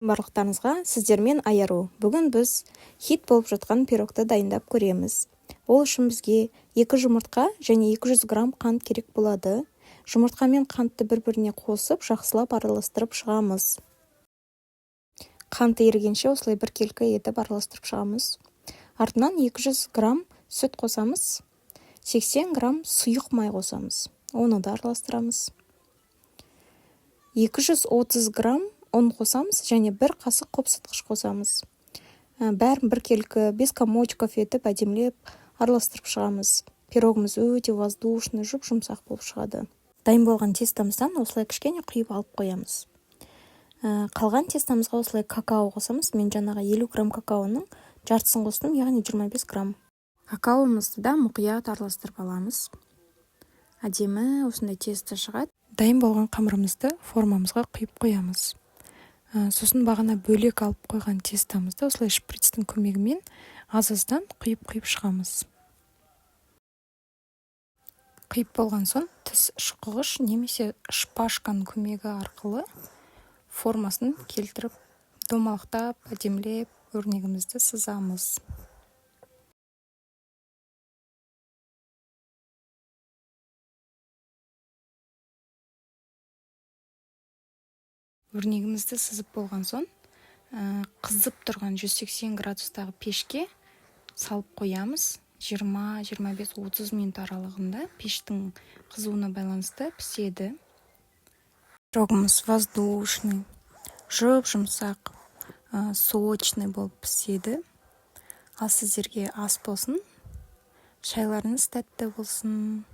Барлықтарыңызға! Сіздермен Айару. Бүгін біз хит болып жатқан пирогты дайындап көреміз. Ол үшін бізге 2 жұмыртқа және 200 грамм қант керек болады. Жұмыртқа мен қантты бір-біріне қосып, жақсылап араластырып шығамыз. Қанты ерігенше осылай біркелкі етіп араластырып шығамыз. Артынан 200 грамм сүт қосамыз, 80 грамм сұйық май қосамыз, оны да араластырамыз. 230 грамм ұн қосамыз және 1 қасық қопсытқыш қосамыз. Бәрін біркелкі, без комочков етіп, әдемілеп араластырып шығамыз. Пирогымыз өте воздушный, жұп-жұмсақ болып шығады. Дайын болған тестомыздан осылай кішкене құйып алып қоямыз. Қалған тестомызға осылай какао қосамыз. Мен жаңағы 50 грамм какаоның жартысын қостым, яғни 25 грамм. Какаомызды да мұқият араластырып аламыз. Әдемі осындай тесто шығады. Дайын болған қамырымызды формамызға құйып қоямыз. Сосын бағана бөлек алып қойған тестомызды осылай шприцтің көмегімен аз-аздан құйып-құйып шығамыз. Құйып болған соң, тіс шұқығыш немесе шпажканың көмегі арқылы формасын келтіріп, домалақтап, әдемілеп өрнегімізді сызамыз. Өрнегімізді сызып болған соң, қызып тұрған 180 градустағы пешке салып қоямыз. 20, 25, 30 минут аралығында пештің қызуына байланысты піседі. Пирогымыз воздушный, жұп-жұмсақ, сочный болып піседі. Ал сіздерге ас болсын, шайларыңыз тәтті болсын.